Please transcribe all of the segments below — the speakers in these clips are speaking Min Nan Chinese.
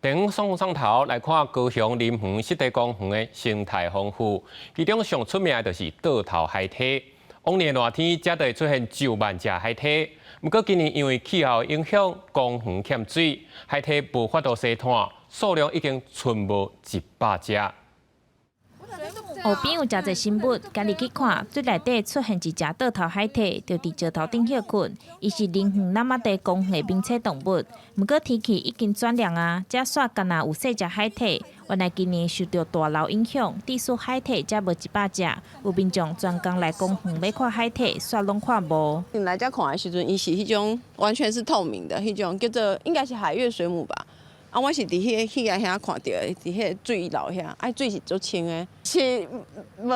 等上上頭來看高雄林園濕地公園的生態豐富，其中上出名的就是倒頭海鯷。往年熱天遮就會出現上萬隻海鯷，毋過今年因為氣候影響，公園欠水，海鯷無法度生湠，數量已經賰無100隻。湖邊有誠濟生物，今日去看，水內底出現一隻倒頭海鯷，就佇石頭頂歇睏。伊是林園那瑪地公園的名產動物。毋過天氣已經轉涼啊，遮煞干焦有細隻海鯷。原來今年受著大澇影響，致使海鯷才無100隻。有民眾專工來公園欲看海鯷，煞攏看無。你來遮看的時陣，伊是彼種完全是透明的，彼種叫做應該是海月水母吧。啊，我是佇彼個遐看著的，佇彼個水流遐，啊水是足清的，是無，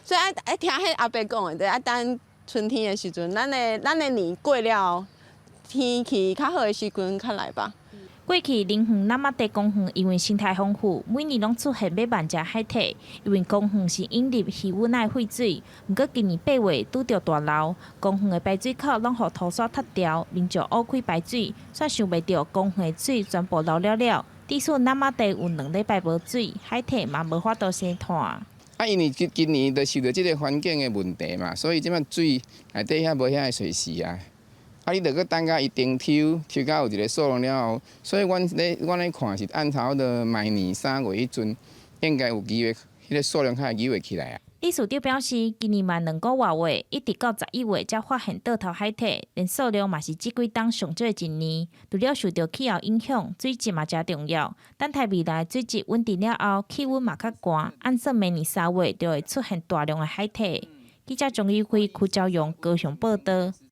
所以愛聽彼阿伯講的，對，愛等春天的時陣，咱的年過了，天氣較好的時陣較來吧。過去林園那瑪地公園因為生態豐富，每年攏出現欲萬隻海鯷。因為公園是引入魚塭的廢水，毋過今年8月拄著大澇，公園的排水口攏予塗沙塞牢，民眾挖開排水，煞想袂著公園的水全部流了了，致使那瑪地有2禮拜無水，海鯷嘛無法度生湠。啊，因為今年就受著這個環境的問題嘛，所以這擺水內底遐無遐濟隨時啊。啊！你著閣等甲伊停抽，抽到有一個數量了後，所以阮咧看是按差不多明年3月彼陣，應該有機會，彼個數量較會機會起來啊。理事長表示，今年嘛2個外月，一直到11月才發現倒頭海鯷，連數量嘛是這幾冬上少的一年。除了受著氣候影響，水質嘛誠重要。等待未來水質穩定了後，氣溫嘛較寒，按算明年3月就會出現大量的海鯷。記者張宇輝、柯昭陽高雄報導。